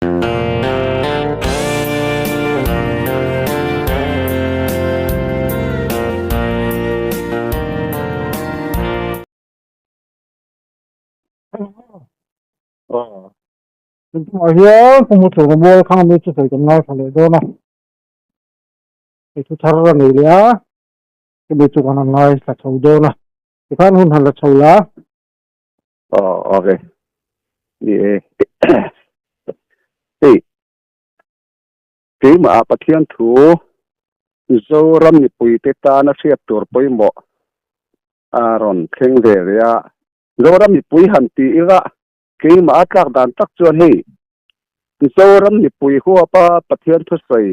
Tunah hian pu Muthur ka mual khang ami chu sawi kan ngaithla leh dawn a, hei thu thar a nei leh a, chumi chu kan han ngaithla chho dawn a, tikhan hun han la chho la. Aw ok ni e hei keimah ah Pathian thu Zoram mipuite tana hriat tur pawimawh a rawn thleng ve ve a, Zoram mipui han ti ila keimah a tlak dan tak chuan hei Zoram mipui huapa Pathian thusawi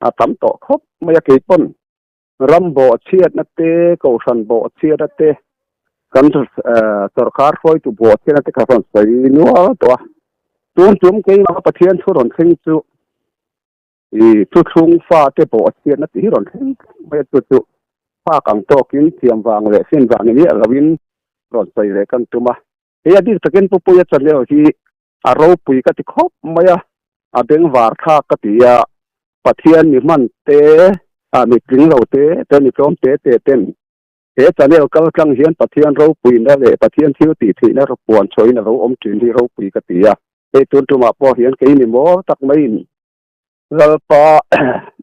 a tam tawh khawp mai a keipawn Ram bawhchhiatna te, kohhran bawhchhiatna te, kan sorkar hruaitu bawhchhiatna te kha rawn sawi nual tawh a. Tun tum keimah Pathian thu rawn thleng chu i thuthlung fate bawhchhiatna tih hi rawn thleng thleng mai a, chu chu phak ang tawkin thiam vang leh fin vang ni miah loin rawn sawi leh kan tum a. Hei a bik takin Pu Puia channel hi a ropui ka ti khawp mai a, a bengvar thlak ka ti a, Pathian mi hman te, a mi tling lo te te, mi tlawm te te ten he channel kal tlang hian Pathian ropuina leh Pathian thil tih theihna puan chhuahin a lo awm thin hi ropui ka ti a. Hei tun tumah pawh hian kei ni maw tak maiin Lalpa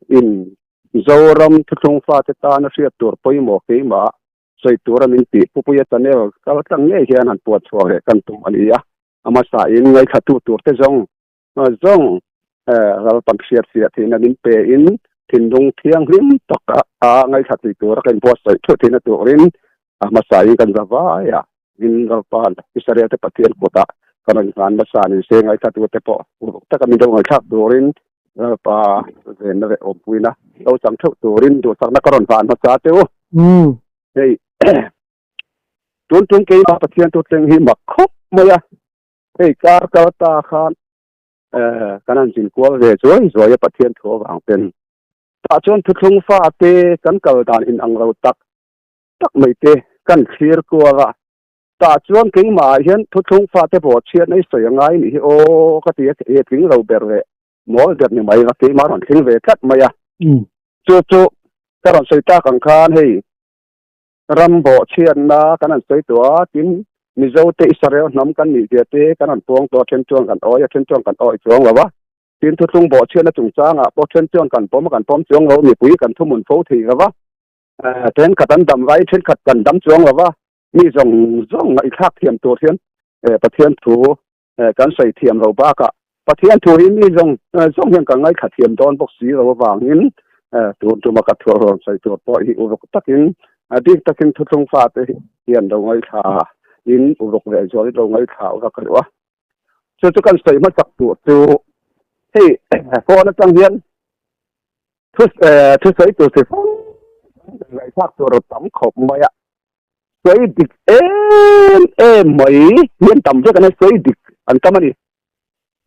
in Zoram thuthlung fate tana hriat tur pawimawh keimah sawi tura min tih Pupuia channel kal tlang ngei hian han puan chhuak leh kan tum a ni a, a hmasa in ngaihthla tur te zawng zawng Lalpan hriat fiah theihna min pe in thinlung thianghlim tak a ngaihthla thei tura ka inbuatsaih thuah theihna turin a hmasa in kan za vai a, in Lalpan Israel te Pathian kutah kan rawn hlan nasa ni se ngaihthla tur te pawh uluk taka min lo ngaihthlak turin Lalpa venna leh awmpuina lo chang theuh turin duhsakna ka rawn hlan hmasa teu. Hei tun tum keimah Pathian tu thleng hi mak khawp mai a, hei kar kal ta khan kan han zin kual ve zuai zuai a Pathian thu avang ten. Tah chuan thuthlung fate kan kal dan inang lo tak tak mai te kan thlir kual a, tah chuan keimah ah hian thuthlung fate bawhchhiat na i sawi a ngai nih hi aw ka ti a, e tling lo ber leh mawl ber ni mai la keimah rawn thleng ve tlat mai a. Chu chu ka rawn sawi tak ang khan hei ram bawhchhiatna kan han sawi tawh a, tin Mizo te Israel hnam kan nih zia te kan han puang tawh a, then chuan kan awi a, then chuan kan awi chuang lo a, tin thuthlung bawhchhiatna chungchangah pawh then chuan kan pawm a, kan pawm chuang lo, mipui kan thumun fo thei lo va, thenkhat an dam laiin thenkhat kan dam chuang lo va, mi zawng zawng ngaihthlak thiam tur hian Pathian thu kan sawi thiam lo bakah Pathian thu hi mi zawng zawng hian kan ngaithla thiam dawn bawk si lo avangin tun tuma ka thu rawn sawi tur pawh hi uluk takin a bik takin thuthlung fate hian lo ngaithla in uluk leh zual lo ngaithla ula ka duh a. Chu chu kan sawi hmasak tur chu hei phone atang hian thu thusawi tur chi fo ngaihthlak tur tam khawp mai a. Sawi dik em em mai hian tam vek an sawi dik an tam a ni.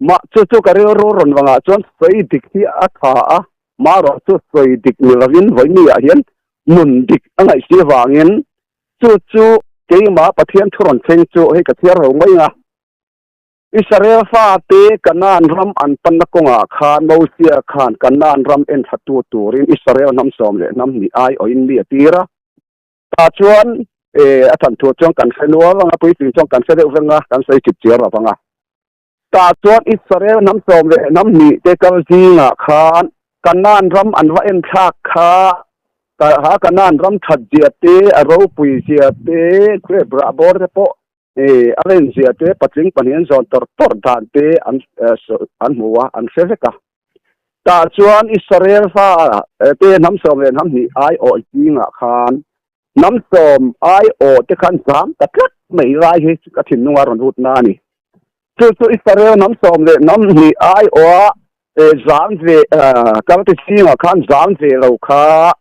Mah chu chu ka rilru rawn vangah chuan sawi dik hi a tha a, marawh chu sawi dik ni lovin vawimi ah hian nun dik a ngaih si vangin chu chu keimah Pathian thu rawn thleng chu hei ka chhiar lo mai ang a. Israel fate Kanaan ram an panna kawngah khan Mosia khan Kanaan ram enthlatu turin Israel hnam 12 aiawhin mi a tir a. Tah chuan a than thu chuan kan hre nual ang a, puitling chuan kan hre deuh veng a, kan sawi chip chiar lo vang a. Tah chuan Israel hnam 12 te kal zingah khan Kanaan ram an va enthlak kha, ha Kanaan ram that zia te, a ropui zia te, grape rah bawr te pawh a ren zia te, patling pahnih an zawn tawrh tawrh dan te an an hmu a, an hre vek a. Tah chuan Israel fa te hnam 12 aiawh zingah khan hnam sawm aiawh te khan zam ta tlat mai lai hi ka thinlunga rawn lut na a ni. Chu chu Israel hnam 12 aiawha zam ve kal te zingah khan zam ve lo kha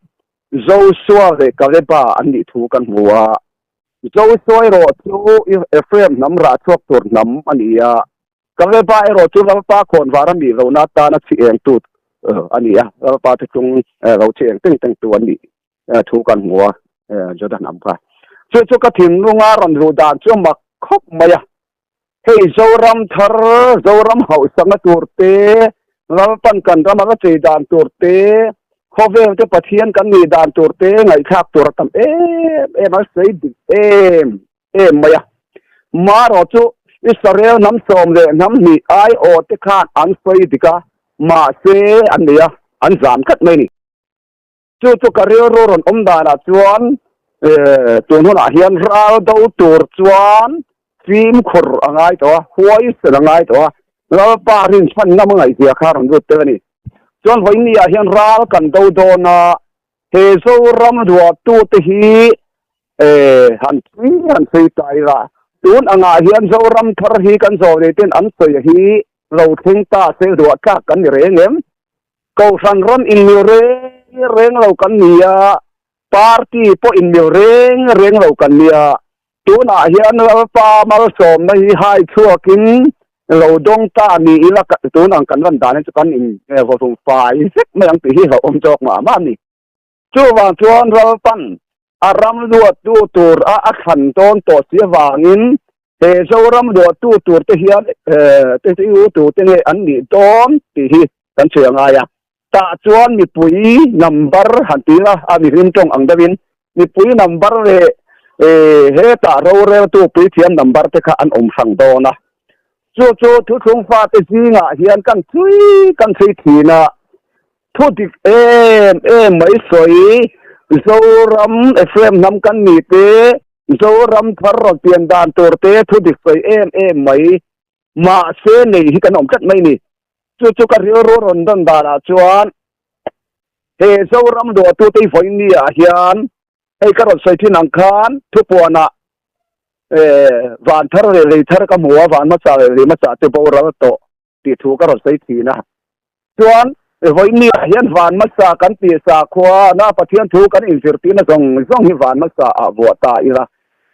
Joshua leh Kaleba an nih thu kan hmu a. Joshua erawh chu Ephraim hnam rah chhuak tur hnam a ni a, Kaleba erawh chu Lalpa khawnvar a nih lohna atana chhi engtu a ni a, Lalpa te chung lo chhi eng teng tengtu an nih thu kan hmu a, Juda hnam kha. Chu chu ka thinlunga rawn luh dan chu a mak khawp mai a. Hei Zoram thar, Zoram hauhsakna tur te, Lalpan kan rama la chei dan tur te, khawvel te Pathian kan nih dan tur te ngaihthlak tur a tam em em a, sawi dik em em mai a. Marawh chu Israel hnam 12 aiawh te khan an sawi dik a, mahse an nei a, an zam tlat mai a ni. Chu chu ka rilru rawn awm danah chuan tun hunah hian ral do tur chuan fimkhur a ngai tawh a, huaisen a ngai tawh a, Lalpa rinchhan ngam a ngaihzia kha rawn lut tel a ni. Chuan vawiinniah hian ral kan do dawn a, he Zoram duahtute hi han thui han sawi ta ila, tun angah hian Zoram thar hi kan zawlnei ten an sawi hi lo thleng ta se duah tlak kan ni reng em? Kohhran ram inmil reng reng lo kan ni a, party pawh inmil reng reng lo kan ni a. Tunah hian Lalpa malsawmna hi hai chhuakin lo dawng ta ni ila tun ang kan lan dan hi chu kan in vawhlum fai vek mai ang tih hi hlauhawm zawk mah mah a ni. Chuvang chuan Lalpan a ram luattu tur a a thlan dawn tawh si avangin he Zoram luahtu tur te hian te hi tu te nge an nih dawn tih hi kan chhui a ngai a. Tah chuan mipui number han ti ila a mihring tawng ang deuhin mipui number leh hetah roreltu puithiam number te kha an awm hrang dawn a. Chu chu thuthlung fate zingah hian kan chhui kan chhui thin a. Thu dik em em mai sawi Zoram Ephraim hnam kan ni te Zoram thar rawn pian dan tur te thu dik sawi em em mai mahse nei hi kan awm tlat mai ni. Chu chu ka rilru rawn dawn danah chuan he Zoram duahtute hi vawiin ah hian hei ka rawn sawi thin ang khan thupuanah van thar leh lei thar ka hmu a, van hmasa leh lei hmasa chu boral tawh tih thu ka rawn sawi thin a. Chuan vawiin ah hian van hmasa kan tih sakhua na Pathian thu kan inzirtirna zawng zawng hi van hmasa ah vuah ta ila.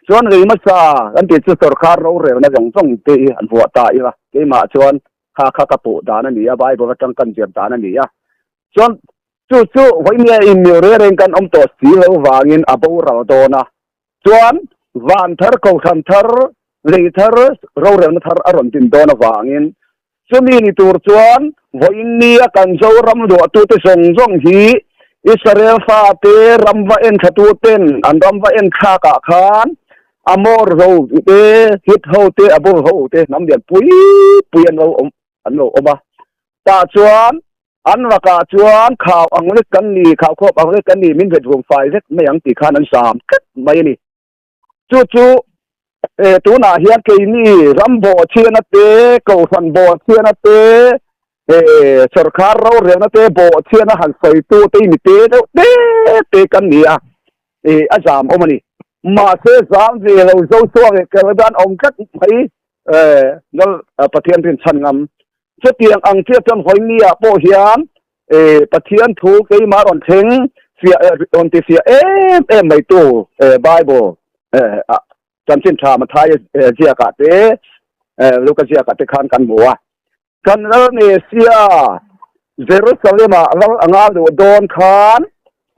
Chuan lei hmasa kan tih chu sorkar rorelna zawng zawng te hi an vuah ta ila. Keimah chuan kha kha ka puh dan a ni a, Bible atang kan zir dan a ni a. Chuan chu chu vawiin ah inmil reng reng kan awm tawh si lo vangin a boral dawn a. Chuan van thar, kohhran thar, lei thar, rorelna thar a rawn din dawn avangin chumi ni tur chuan vawiin nia kan Zoram luahtute zawng zawng hi Israel fate ram va en thlatuten an ram va en thlakah khan Amor ho te, Hit ho te, Abur ho te hnam lian pui pui an lo awm an lo awm a. Tah chuan An lakah chuan khau ang lek kan ni, khau khawp ang lek kan ni, min vet vum fai vek mai ang tih khan an zam tlat mai a ni. Chu chu tunah hian keini ram bawhchhiana te, kohhran bawhchhiana te, sorkar rorelna te bawhchhiana han sawitu te hi mi te deuh te te kan ni a, a zam awm a ni. Mahse zam ve lo Joshua leh Caleb-a an awm tlat mai, Lal Pathian rinchhan ngam. Chutiang ang chiah chuan Vawinia pawh hian Pathian thu keimah rawn thleng fiah rawn ti fiah em em mai tu Bible chanchin tha Mathai ziakah te Luka ziakah te khan kan hmu a. Kan Lal Mesia Jerusalem-ah lal anga luh dawn khan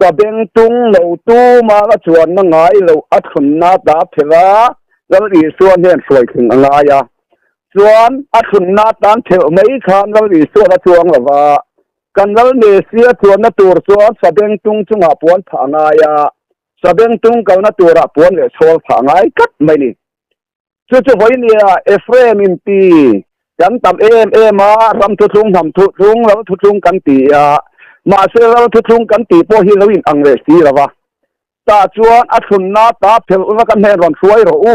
sabengtung lo tuma la chuanna ngai loh a thlunna ta phelh a, Lal Isua hnen hruaitling a ngai a. Chuan a thlunna atan phelh mai khan Lal Isua la chuang lo va, kan Lal Mesia chuanna tur chuan sabengtung chungah puan phah a ngai a, sabengtung kalna turah puan leh chhawl phah a ngai tlat mai ni. Chu chu vawinia Ephraim in ti kan tam em em a, ram thuthlung, hnam thuthlung, lal thuthlung kan ti a, mahse lal thuthlung kan tih pawh hi lo in ang leh si lo va. Tah chuan a thlunna ta phelh ula ka hnen rawn hruai rawh u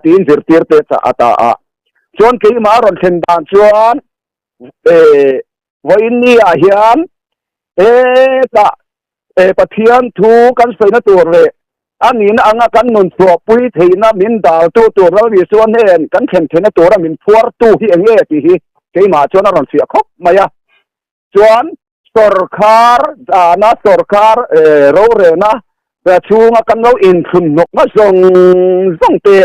tiin zirtir te chah a ta a. Chuan keimah a rawn thlen dan chuan vawiin ni ah hian hetah Pathian thu kan sawina tur leh a nihna anga kan nun chhuahpui theihna min daltu tur Lal Isua hnen kan thlen theihna tura min phuartu hi eng nge tih hi keimah chuan a rawn fiah khawp mai a. Chuan sorkar dana sorkar rorelna chhunga kan lo inthlun hnawkna zawng zawng te,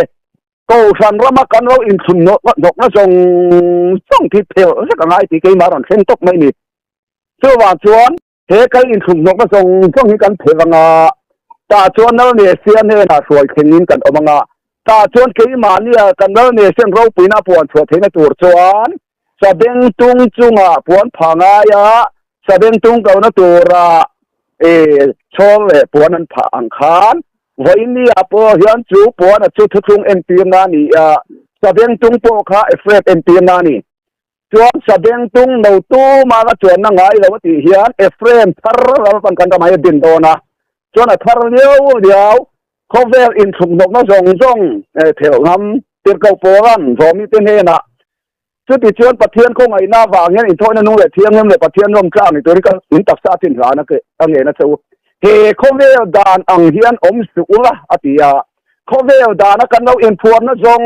kohhran rama kan lo inthlun hnawkna zawng zawng hi phelh vek a ngai tih keimah a rawn thleng tawp mai a ni. Chuvang chuan He kan inthlumhnawkna zawng zawng hi kan phelh ang a, tah chuan Nalnesia hnenah hruai thlengin kan awm ang a. Tah chuan keimahnia kan lal nation ropuina puan chhuah theihna tur chuan sabengtung chungah puan pha ngaia sabengtung kohna tura chhawr leh puan an phah ang khan vawinia pawh hian chu puana chu thuthlung entirna a ni a, sabengtung pawh kha Ephraim entirna a ni. Chuan sabengtung no tuma la chuanna ngai lo a tih hian Ephraim thar Lalpan kan ramah hi a din dawn a, chuan a thar liau liau khawvel inthlukhnawkna zawng zawng thelh ngam tirhkoh Paula'n Rawmite hnenah chuti chuan Pathian khawngaihna avang hian inthawina nung leh thianghlim leh Pathian rawm tlak ni turin ka in taksa chin hlan a ngen a che u. He khawvel dan ang hian awm suh ula a ti a, khawvel dana kan lo inphuarna zawng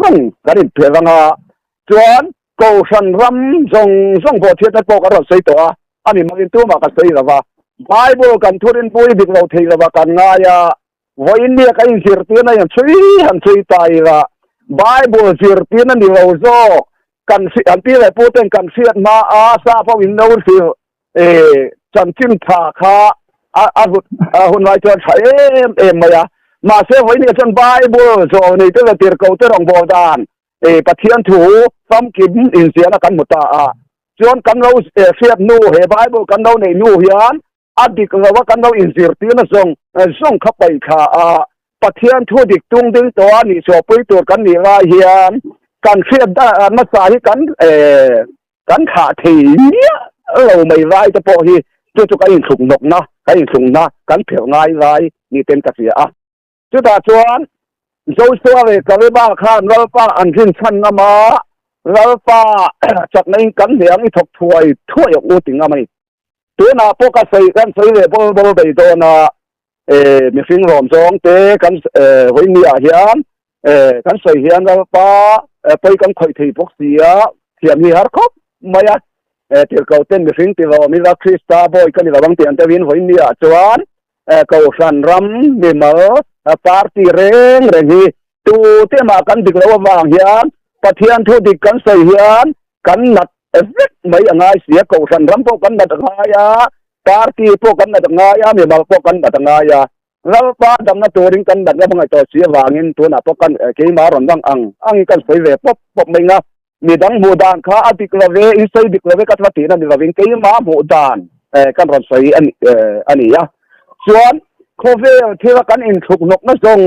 zawng kan inphelh anga Chuan Kohhran ram zawng zawng pawh thiatna pawh kan rawn sawi tawh a, a mi mangin tumah ka sawi lo va. Bible kan thurinpui dik lo thei lova kan ngai a, vawiinnia ka inzirtirna hian chhui han chhui ta ila, Bible zirtirna ni lo zawk kan an pi leh pu ten kan hriat hma a sap ho in lo hrilh chanchin tha kha a hun lai chuan tha em em mai a. Mahse vawiinnia chuan Bible zawh nei te leh tirhkoh te rawngbâwl dan Pathian thu famkim inziahna kan hmu ta a, chuan kan lo hriat hnu, he Bible kan lo neih hnu hian a dik lo a kan lo inzirtirna zawng zawng kha paih thla a, Pathian thu dik tung ding tawh a nihchhuahpui tur kan nih lai hian kan hriat hmasa hi kan kan thlah thei miah lo mai lai te pawh hi chu chu kan inthluk hnawkna, kan inthlukna kan phelh ngai lai ni ten ka hria a. Chutah chuan Joshua leh Kaleba khan Lalpa an rinchhan ngam a, Lalpa chakna in kan hneh ang i thawk thuai thuai ang u ti ngam a ni. Tunah pawh ka sawi kan sawi leh bawl bawl bei dawn a, mihring lawm zawng te kan vawiin ah hian kan sawi hian Lalpa pawi kan khawih thei bawk si a, thiam hi har khawp mai a, tirhkoh ten mihring ti lawm ila Krista bawi ka ni lo ang tih an deuhin vawiin ah chuan Kohhran ram mimal party reng reng hi tute mah kan dik loh avang hian Pathian thu dik kan sawi hian kan nat vek mai a ngai si a, Kohhran ram pawh kan nat a ngai a, party pawh kan nat a ngai a, mimal pawh kan nat a ngai a, Lalpa damna turin kan nat ngam ngaih tawh si avangin tunah pawh kan keimah rawn lang ang angin kan sawi ve pawp pawp mai nga, midang hmuh dan kha a dik lo ve, in sawi dik lo ve ka tla tihna ni lovin keimah hmuh dan kan rawn sawi a ni a. Chuan khawvel thila kan inthluk hnawkna zawng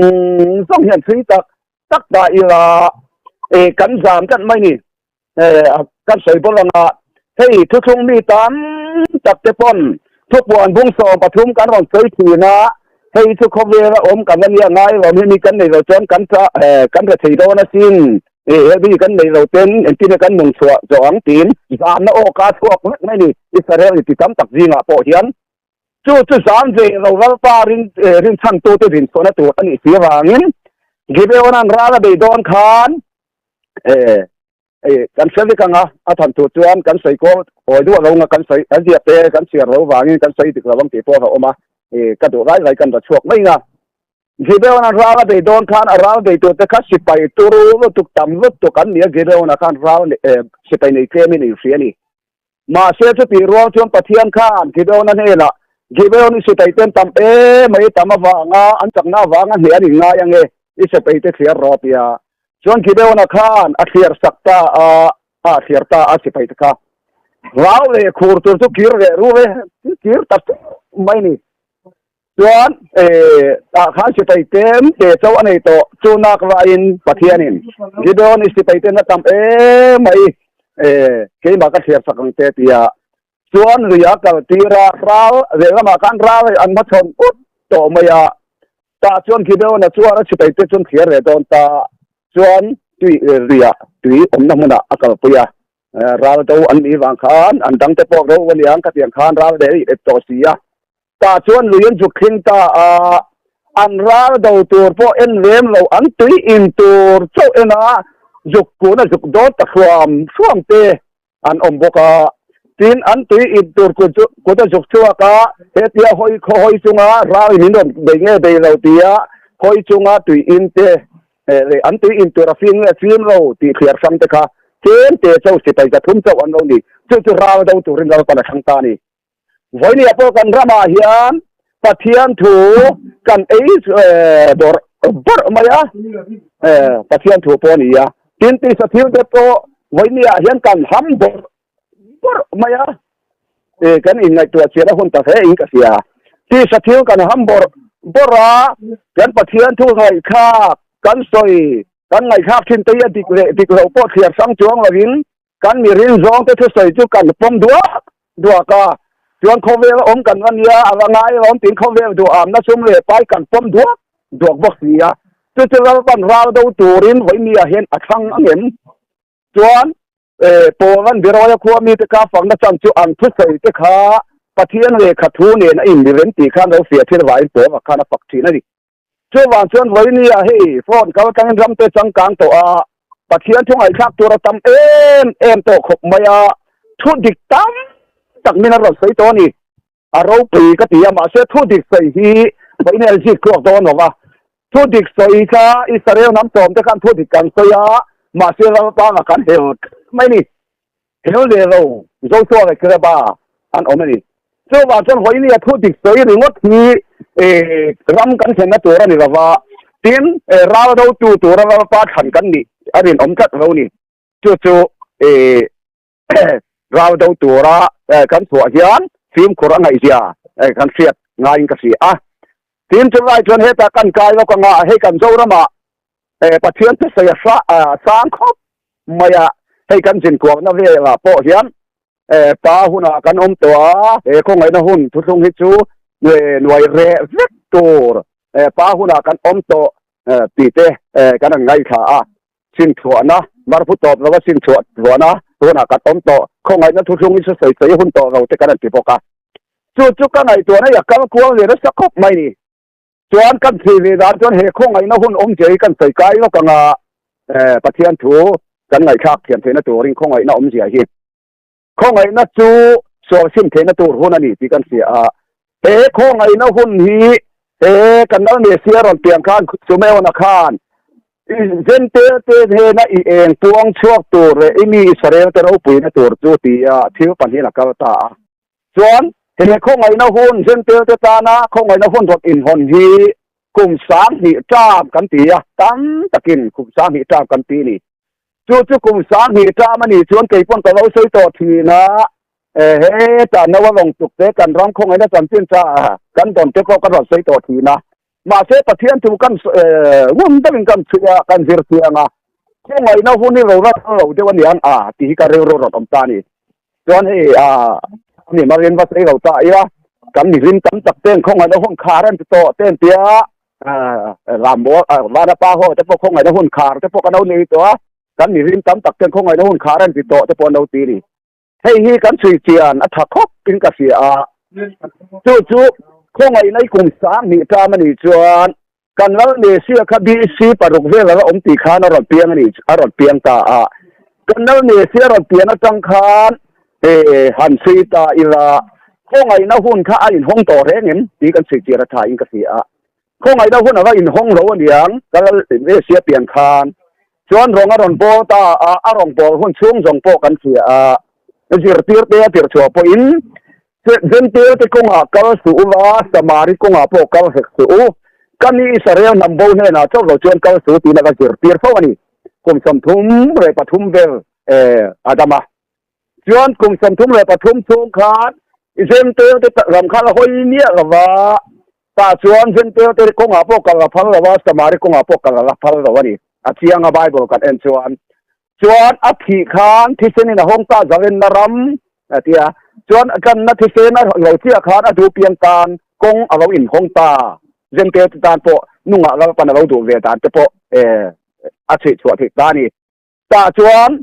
zawng hian thui tak tak ta ila kan zam tlat mai ni. Kan sawi bawlh anga hei thuthlung mi tam tak te pawn thupuan bung 13 kan rawn sawi thin a, hei chu khawvela awm kan la nia ngai lo hemi kan nei lo chuan kan kan re thei dawn asin. Helbi kan nei lo ten engtin kan nung chhuah zawh ang tiin zamna aw ka chhuak vek mai ni. Israel inti tam tak zingah pawh hian chu chu zam ve lo Lalpa rin rinchhantute rinchhuahna tur a nih si avangin Gibeona'n ral a bei dawn khan kan hre vek ang a, a than tur chuan kan sawi kawl awi duah lo nga kan sawi kan ziak te kan chhiar lo vangin kan sawi dik lo ang tih pawh a awm a, ka duh lai lai kan va chhuak mai nga. Gibeon-a ral a bei dawn khan a ral bei turte kha sipai turu lutuk tam lutuk an ni a, Gibeon-a khan ral sipai nei tlemin a inhria a ni. Mahse chutih rual chuan Pathian khan Gibeon-a hnenah, Gibeon i sipai ten tam em mai tam avanga an chakna avanga hneh an inngai ange, i sipai te thliar rawh tia. Chuan Gibeon-a khan a thliar sak ta a, a thliar ta a sipai te kha. Rau leh khur tur chu kir leh ru ve, kir ta mai ni. Chuan tah khan sipai tlem te chauh a nei tawh, chu nak laiin Pathianin Gibeon i sipai te na tam em mai keimah ka thliar sak ang che tia chuan lui a kal tir a, ral lehlamah khan ral an hmachhawn ut tawh mai a, tah chuan Gibeon-a chuan a sipai te chuan thliar leh dawn ta chuan tui luiah tui awmna hmunah a kalpui a, ral do an nih vang khan an dangte pawh ro aniang khatiang khan ral leh a ip tawh si a. Tah chuan lui an zuk thleng ta a, an ral do tur pawh en lem lo, an tui in tur chauh en a, zuk kun a zuk dawt ta hruam hruam te an awm bawk a. Tin, an tui in tur kut chu kut a zuk chhuak a, hetia hawi khaw hawi chunga ral in min rawn bei nge bei lo tia hawi chunga tui in te leh an tui in tur a fim nge fim lo tih thliar hrang te kha tlem te chauh sipai 300 chauh an lo ni. Chu chu ral do turin Lalpan a thlang ta a ni. Vawinia pawh kan ramah hian Pathian thu kan ei bawrh bawrh mai a, Pathian thu pawh a ni a. Tin, tisa thil te pawh vawinia hian kan ham bawrh bawrh mai a, kan inngaihtuah chian a hun ta hle in ka hria. Tisa thil kan ham bawrh bawrh a, kan Pathian thu ngaihthlak kan sawi kan ngaihthlak thin te hi a dik leh dik loh pawh thliar hrang chuang lovin kan mi rin zawng te thusawi chu kan pawm duak duak a, chuan khawvel awm kan va nia a va ngai alawm tiin khawvel duhamna sum leh pai kan pawm duak duak bawk si a, chu chu Lalpan ral do turin vawinia hian a thlang ang em? Chuan Paul-a'n Beroia khua mite kha fakna chan chu an thusawi te kha Pathian lehkha thu nen a inmirem tih khan lo fiah thil vaiin Paul-a khan a fak thin a ni. Chuvang chuan vawinia hei phone kal atangin ramte changkang tawh a, Pathian thu ngaihthlak tur a tam em em tawh khawp mai a, thu dik tam tak min a rawn sawi tawh a ni. A ropui ka ti a, mahse thu dik sawi hi vawiin a zit tluak dawn lo va. Thu dik sawi kha Israel hnam sawmte khan thu dik kan sawi a, mahse Lalpanga kan hel mai a ni. Hel leh lo Joshua leh Caleb-a an awm a ni. Chuvang chuan vawinia thu dik sawi ringawt hi ram kan thlenna tur a ni lo va, tin, ral dotu tura Lalpa thlan kan nih a rinawm tlat lo ni. Chu chu ral do tura kan chhuah hian fimkhur a ngaihzia kan hriat ngaiin ka hria a. Tin, chulai chuan hetah kan kai lawk anga hei kan Zoramah Pathian thusawi a sang khawp mai a, hei kan zinkuakna velah pawh hian pa hunah kan awm tawh a, he khawngaihna hun thuthlung hi chu nuai reh vek tur pa hunah kan awm tawh tih te kan han ngaithla a, sinchhuahna marphu tawp lova sinchhuah hluahna hunah kan awm tawh, khawngaihna thuthlung hi chu sawi sawi hun tawh lo te kan han ti bawk a, chu chu ka ngaihtuahna hi a kal kual ve nasa khawp mai ni. Chuan kan thih ve dan chuan he khawngaihna hun awm zia hi kan sawi kai lawk anga Pathian thu kan ngaihthlak thiam theihna turin khawngaihna awm zia hi khawngaihna chu sual sim theihna tur hun a ni tih kan hria a. He khawngaihna hun hi he kan lal Messia rawn piang khan Sumeona khan Jentail te hnena i eng puang chhuak tur leh i mi Israel te ropuina tur chu tia thil pahnihin a kal ta a. Chuan, he khawngaihna hun Jentail te tana khawngaihna hun rawn inhawn hi kum 2000 ṭam kan ti a, tam takin kum 2000 ṭam kan ti a ni. Chu chu kum 2000 ṭam a nih chuan kei pawn ka lo sawi tawh thin a, heta no a lawng tuk te kan ram khawngaihna chanchin ṭha kan dawn te pawh ka rawn sawi tawh thin a. Mahse, Pathian thu kan ngun deuhin kan chhui a, kan zir chiang a, khawngaihna hun hi lo la lo deuh a niang a tih hi ka rilru rawn awm ta a ni. Chuan hei mi marin va sawi lo ta ila, kan mihlim tam tak ten khawngaihna hun khar an ti tawh te an tia, Rambo Vanapa ho te pawh khawngaihna hun khar te pawh kan lo nei tawh a, kan mihlim tam tak ten khawngaihna hun khar an ti tawh te pawh an lo ti ni. Hei hi kan chhui chian a tha khawp in ka hria a, chu chu khawngaihna i kum 2000 ṭam a nih chuan Kan lal Messia kha BC paruk vel a la awm tih khan a rawn piang a ni, a rawn piang ta a. Kan lal Messia rawn pian atang khan han chhui ta ila, khawngaihna hun kha a inhawng tawh reng em tih kan chhui chian a tha in ka hria a. Khawngaihna hun a va inhawng lo a niang, ka lal Messia pian khan chuan rawng a rawn bawl ta a, a rawn bawl hun chhung zawng pawh kan hria a. Zirtirte a tirhchhuah pawhin Jentail te kawngah kal suh u la, Samari kawngah pawh kal hek suh u. Ka ni Israel hnam bo hnenah chauh lo chuan kal suh tiin a ka zirtir fo a ni. Kum 33 vel a dam a. Chuan kum 33 chhung khan Jentail te ram khan a hawi miah lo va, tah chuan Jentail te kawngah pawh kal a phal lo va, Samari kawngah pawh kal a la phal lo a ni. A chiang a Bible kan en chuan. Chuan a thih khan thisenin a hawng ta zalenna ram a ti a, chuan a tlanna thisen a lo chiah khan a duh piang tan kawng a lo inhawng ta. Zente te tan pawh nungah Lalpan a lo duh ve dan te pawh a chhuih chhuah theih ta a ni. Tah chuan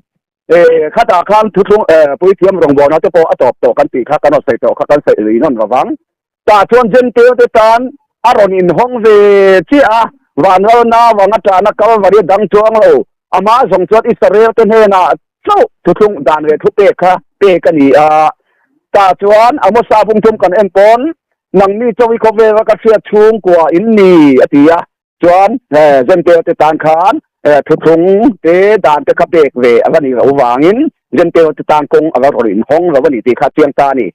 khatah khan thuthlung puithiam rawngbawlna te pawh a tawp tawh kan tih kha kan rawn sawi tawh kha kan sawi lui nawn lovang. Tah chuan Jentail te tan a rawn inhawng ve chiah a, vanlalna vanga ṭahna Kalvari a dang chuang lo. Amah zawng chuan Israel te hnenah chauh thuthlung dan leh thupek kha pek a ni a. Tah chuan Amosa bungthum kan en pawn, Nangni chawi khawvela ka hriat chhungkua in ni, a ti a. Chuan Jentail te tan khan thuthlung te dan te kha pek ve a va nih loh vangin Jentail te tan kawng a va rawn inhawng lo a ni tih kha chiang ta a ni.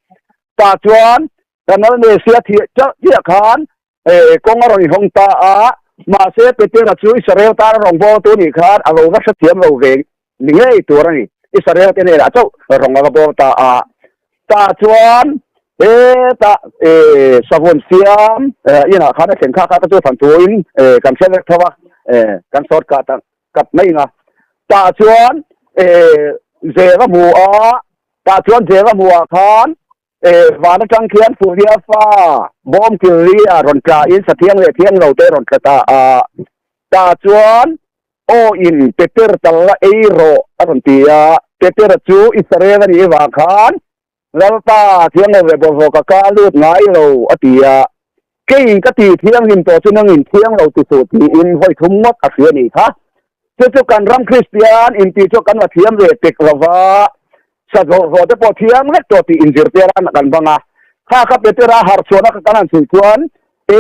Tah chuan Kanal Messia thih chiah chiah khan kawng a rawn inhawng ta a. Mahse Petera chu Israel tana rawngbawltu nih khan a lo va hrethiam lo ve ni ngei tur a ni. Israel te hnenah chauh rawng a va bawl ta a. Tah chuan hetah savun siam inah khan a thlen kha kha te chu than thuin kan hre vek tho a, kan sawt kat a kat mai ang a. Tah chuan zel a hmu a, tah chuan zel a hmuh ah khan van atang khian Fuhlia fa bawm kil li a rawn tla in sa thiang leh thiang lo te rawn tla ta a. Tah chuan Aw in Peter tal la ei rawh a rawn ti a, Petera chu Israel a nih vang khan Lalpa thiang lo leh bawlhhlawh ka ka lut ngai lo a ti a, keiin ka ti thianghlim tawh chu nangin thiang lo ti suh tiin vawi thum ngawt a hria nih kha. Chu chu kan ram Kristian inti chu kan la thiam ve tek lo va, sa zawh te pawh thiang vek tawh tih inzirtir a kan bang a, kha kha Petera harh chhuahna kha kan han chhui chuan E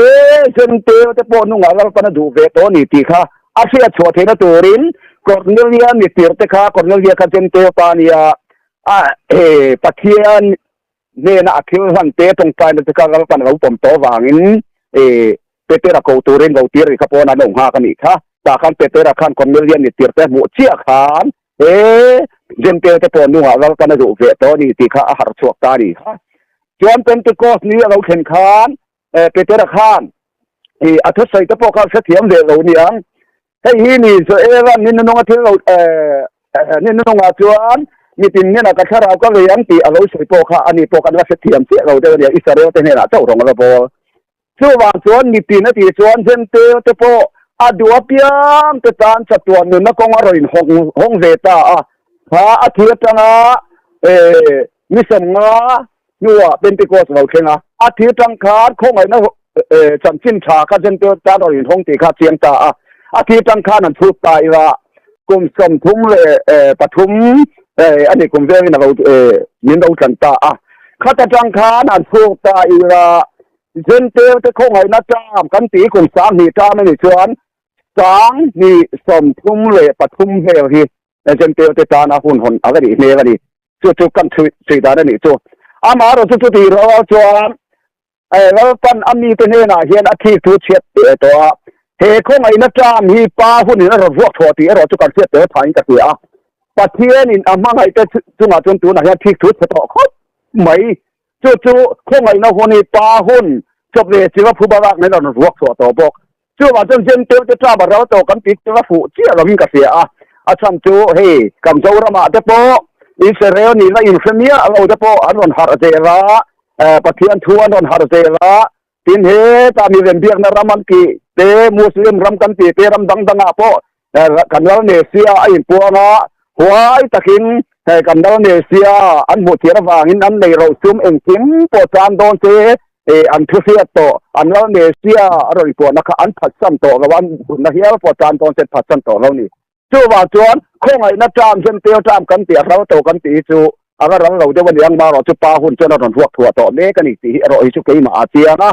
Zenteu te pawh hnungah Lalpan a duh ve tawh a ni tih kha a hriat chhuah theihna turin Cornelia mi tirh te kha Cornelia kha Zenteu pa a nia a he Pathian hnena a thil hlan te tawngtaina te kha Lalpan a lo pawm tawh avangin e Petera ko turin lo tir ri kha pawn an lo nghak a nih kha. Tah khan Petera khan Cornelia mi tirh te hmuh chiah khan e Zenteu te pawh hnungah Lalpan a duh ve tawh a ni tih kha a harh chhuak ta a ni kha. Chuan Pentecost ni a lo thlen khan Petera khan i a thusawi te pawh kha hrethiam ve lo niang. Hei hi ni Joela ni nununga thil lo ni nunungah chuan mitin hnenah ka thlarau ka lei ang tih a lo sawi pawh kha ani pawh kan la hrethiam chiah lo deuh a nia, Israel te hnenah chauh rawng a la bawl. Chuvang chuan mitin a tih chuan Jentail te pawh a duh apiang te tan chatuan nunna kawng a rawn hawng hawng ve ta a, kha a thi atanga ni sawmnga hnuah Pentecost lo thleng a, a thil tang khan khawngaihna chanchin tha kha Jentail tan rawn inhawng tih kha a chiang ta a, a thil tang khan an chhut ta ila kum 33 a ni kum velin a lo min lo tlan ta a, khata tang khan an chhut ta ila Jentail te khawngaihna term kan tih kum 2000 term a nih chuan 2033 vel hi Jentail te tana hun hawn a va nih hmel a ni. Chu chu kan chhui dan a nih chu. Amaherawh chu chuti rual chuan Lalpan a mite hnenah hian a thik thu chhiat teh tawh a, he khawngaihna term hi pa hunin a rawn vuak chhuah tih erawh chu kan hriat tel thain ka hria a. Pathianin a hmangaihte chungah chuan tunah hian thik thu chhe tawh khawp mai. Chu chu khawngaihna hun hi pa hun chawp leh chiva phuba lak nen a rawn vuak chhuah tawh bawk. Chuvang chuan Jentail te tlama ral tawh kan tih chu a fuh chiah lovin ka hria a, a chhan chu hei kan Zoramah te pawh Israel nihna inhre miah lo te pawh an rawn harh zel a, Pathian thu an rawn harh zel a, tin hetah milem biakna ram an tih te, Muslim ram kan tih te ram dang dangah pawh kan lal Nesia a inpuang a, huai takin kan lal Nesia an hmuh thiam avangin an nei ro sum engkim pawh chan dawn se an thu hriat tawh, an lal Nesia a rawn inpuahna kha an phatsan tawh lo a, an bunna hial pawh chan dawn se an phatsan tawh lo a ni. Chuvang chuan khawngaihna term, Jentail term kan tih a ral tawh kan tih hi chu a la ral lo deuh a ni ang, marawh chu pa hun chuan a rawn ruak thuah tawh mek a ni tih hi erawh hi chu keimah a chiang a.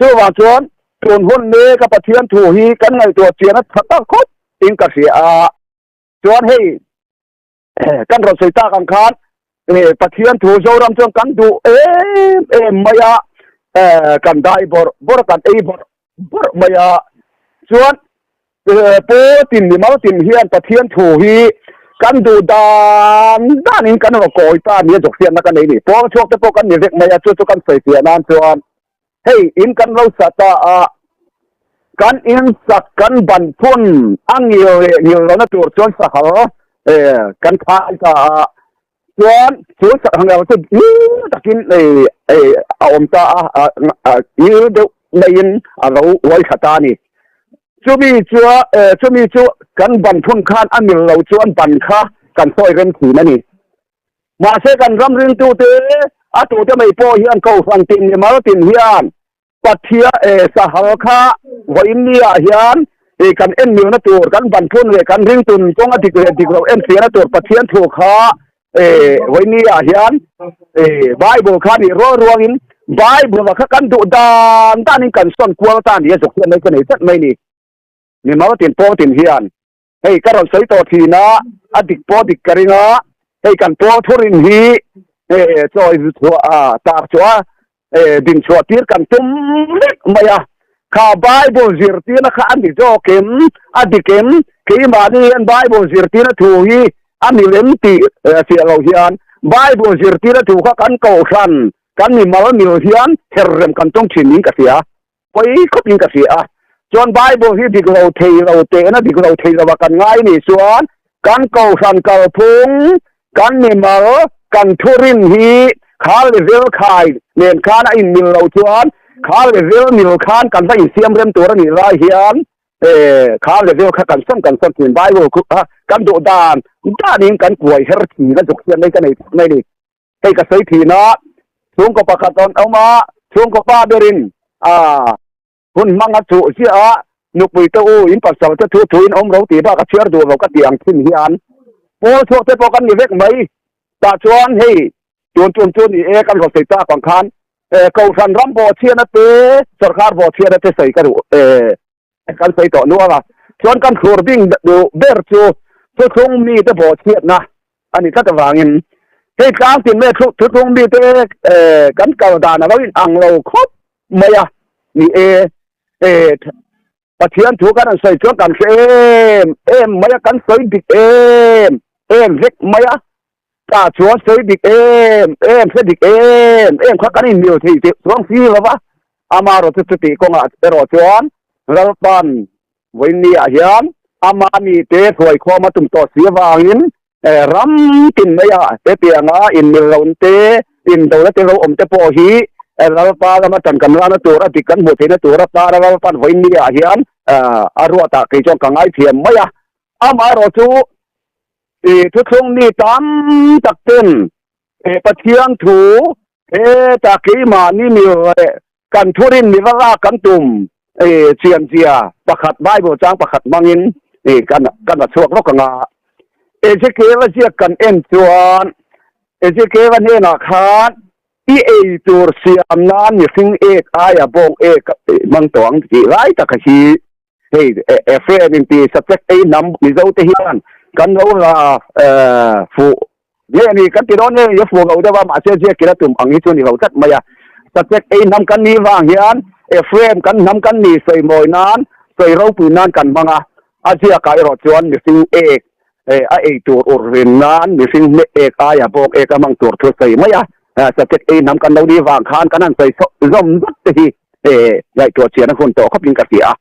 Chuvang chuan tun hun mek a Pathian thu hi kan ngaihtuah chian a tha tak khawp in ka hria a, chuan hei kan rawn sawi tak ang khan Pathian thu Zoram chuan kan duh em em mai a, kan dai bawrh bawrh a, kan ei bawrh bawrh mai a, chuan Pawl tin mimal tin hian Pathian thu hi kan duh dan danin kan rawn kawi ta nia zawk hriatna ka nei ni. Pawl chhuak te pawh kan ni vek mai a, chu chu kan sawi fiah nan chuan hei in kan lo sa ta a, kan in sak kan ban phun a ngil leh ngil lohna tur chuan sahal kan khai ta a, chuan chu sahal chu ngil takin a awm ta a, ngil deuh maiin a lo uai thla ta a ni. Chumi chua chumi chu kan ban thun khan a mil lo chuan ban kha kan sawi rem thin a ni. Mahse kan ram ringtute a tute mai pawh hian kohhran tin ni mal tin hian Pathia sahal kha vawiin ni ah hian kan en milna tur kan ban thun leh kan ringtun kawng a dik leh dik lo en fiahna tur Pathian thu kha vawiin ni ah hian Bible kha nih rual ruangin Bible kha kan duh dan danin kan sawn kual ta ni a zuk hian mai ka nei tlat mai ni. Mimal tin pawl tin hian hei ka rawn sawi tawh thin a, a dik pawh dik ka ring a, hei kan pawl thurin hi chawi chhuah tar chhuah a din chhuah tir kan tum vek mai a. Kha Bible zirtirna kha a ni zawk em? A dik em? Keimahni hian Bible zirtirna thu hi a ni lem tih fiah lo hian Bible zirtirna thu kha kan kohhran, kan mimal mil hian her rem kan tawng thin niin ka hria. Pawi khawpin ka hria a. Chuan Bible hi dik lo thei lo tehna dik lo thei lova kan ngai nih chuan kan kohhran kalphung, kan mimal, kan thurin hi kha level khai nen khan a inmil lo chuan kha level mil khan kan va insiam rem tur a nih lai hian kha level kha kan sawn kan sawn thin. Bible khu kha kan duh dan danin kan kuai her thin a zuk hian mai ka nei tlat mai a ni. Hei ka sawi thin a, chhungkaw pakhat rawn awm a, chhungkaw pa berin a hun hmang a chuh ziah a, nupui te u in pasal te thu thu in awm ro tih bak a chhiar duh lo ka tih ang thin hian pawl chhuak te pawh kan ni vek mai. Tah chuan hei tun tum chu ni e kan rawn sawi tak ang khan Kohhran ram bawhchhiatna te, sawrkar bawhchhiatna te sawi ka duh e. Kan sawi tawh nual a, chuan kan thlur bing duh ber chu thuthlung mite bawhchhiatna a ni tlat avangin hei tlang tin mai thuthlung mite kan kal dan a lo in ang lo khawp mai a ni e. Pathian thu kan han sawi chuan kan hre em em mai a, kan sawi dik em em vek mai a, tah chuan sawi dik em em hre dik em em kha kan inmil thei teh chuang si lo va. Amaherawh chu chutih kawngah erawh chuan Lalpan vawinia hian ama mite hruaikhawm a tum tawh si avangin ram tin maiah hetianga inmil lohna te, indona te lo awm te pawh hi Lalpa lama tan kan lana tur a dik kan hmuh theihna tur atana Lalpan vawinia hian a ruatah kei chuan ka ngaithiam mai a. Amaherawh chu thuthlung mi tam tak ten Pathian thu Heta keimahni mi leh kan thurin mi va lak kan tum chian zia pakhat Bible chang pakhat hmangin kan kan a chhuak lawk ang a. Ezekiel-a ziak kan en chuan Ezekiel-a hnenah khan i ei tur siam nan mihring ek aia bawng ek hmang tawh ang tih lai taka hi hei Ephraim inti subject ei hnam Mizo te hian kan lo la fuh Nge ni kan ti dawn nge ni a fuh lo deuh a, mahse ziak ila tum ang hi chu ni lo tlat mai a. Subject ei hnam kan nih vang hian Ephraim kan hnam kan nih sawi mawi nan, sawi ropui nan kan hmang a, a ziakah erawh chuan mihring ek a ei tur ur rin nan mihring hmeh ek aia bawk ek a hmang tur thu sawi mai a. Subject ei hnam kan lo nih vang khan kan han sawi zawm zat te hi ngaihtuah chian a hun tawh khawpin ka hria a.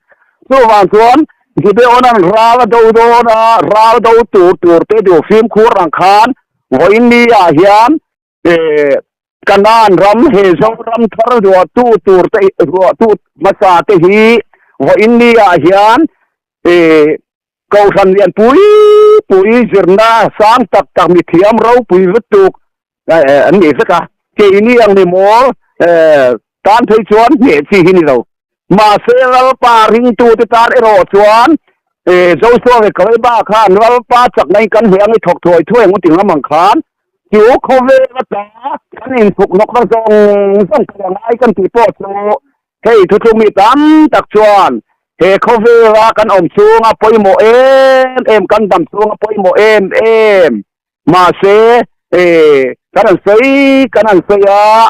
Chuvang chuan Gibeon-a'n ral a do dawn a, ral do tur tur te duh fimkhur ang khan vawiinni-ah hian Kanaan ram he Zoram thar ruahtu tur te ruahtu hmasa te hi vawiinni-ah hian Kohhran lian pui pui zirna sang tak tak mithiam ropui lutuk an nih vek a, keini ang ni maw tan phei chuan hneh chi hi ni lo. Mahse Lalpa ringtute tan erawh chuan Joshua leh Kaleba khan Lalpa chakna in kan hneh ang i thawk thuai thuai ang u ti ngam ang khan chu khawvel ata kan inchhuk hnawkna zawng zawng ka la ngai kan tih pawh chu Hei thuthlung mi tam tak chuan he khawvela kan awm chhunga pawimawh em em, kan dam chhunga pawimawh em em, mahse kan han sawi kan han sawi a,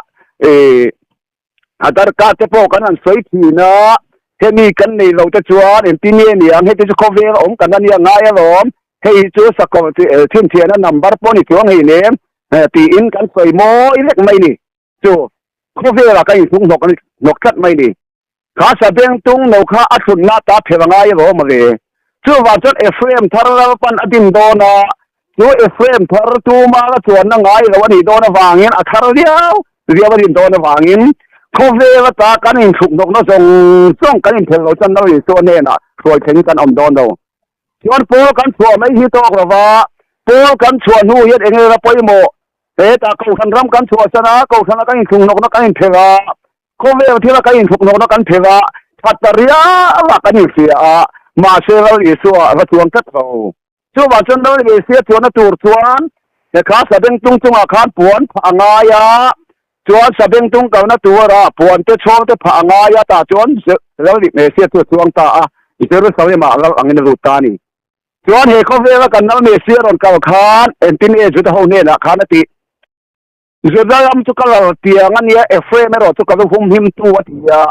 Aadhaar card te pawh kan han sawi thin a, hemi kan nei lo te chuan engtin nge ni ang, heti chu khawvela awm kan ania ngai alawm, hei hi chu sakawr chhinchhiahna number pawh ni chuang hei nem tiin kan sawi mawi vek mai ni. Chu khawvelah ka inchhung hnawk hnawk tlat mai ni. Kha sabeng tung no kha a thlunna ta phel a ngai alawm a ve. Chuvang chuan Ephraim thar Lalpan a din dawn a, chu Ephraim thar tuma la chuanna ngai lo a nih dawn avangin a thar viau viau a din dawn avangin khawvel ata kan inthluk hnawkna zawng zawng kan inphel lo chuan Lal Isua hnenah hruai thlengin kan awm dawn lo. Chuan Paul kan chhuah mai hi tawk lova, Paul kan chhuah hnu hian eng eng a pawimawh Hetah Kohhran ram kan chhuahsan a, Kohhrana kan inthlunghnawkna kan inphelh a, khawvel thila kan inthlukhnawkna kan phelh a, that ta riau a kan inhria a, mahse Lal Isua a va chuang tlat lo. Chuvang chuan Lal Isua chuanna tur chuan he kha sabengtung chungah khan puan phah a ngai a, chuan sabengtung kalna tura puan te chhawng te phah a ngai a, tah chuan Lal Isua chu a chuang ta a, Jerusalem-ah Lal angin a lut ta a ni. Chuan he khawvela kan nal Messia rawn kal khan engtin nge Juda ho hnenah khan a tih? Juda ram chu ka lal tiang a nia, Ephraim erawh chu ka lu humhimtu a ti a.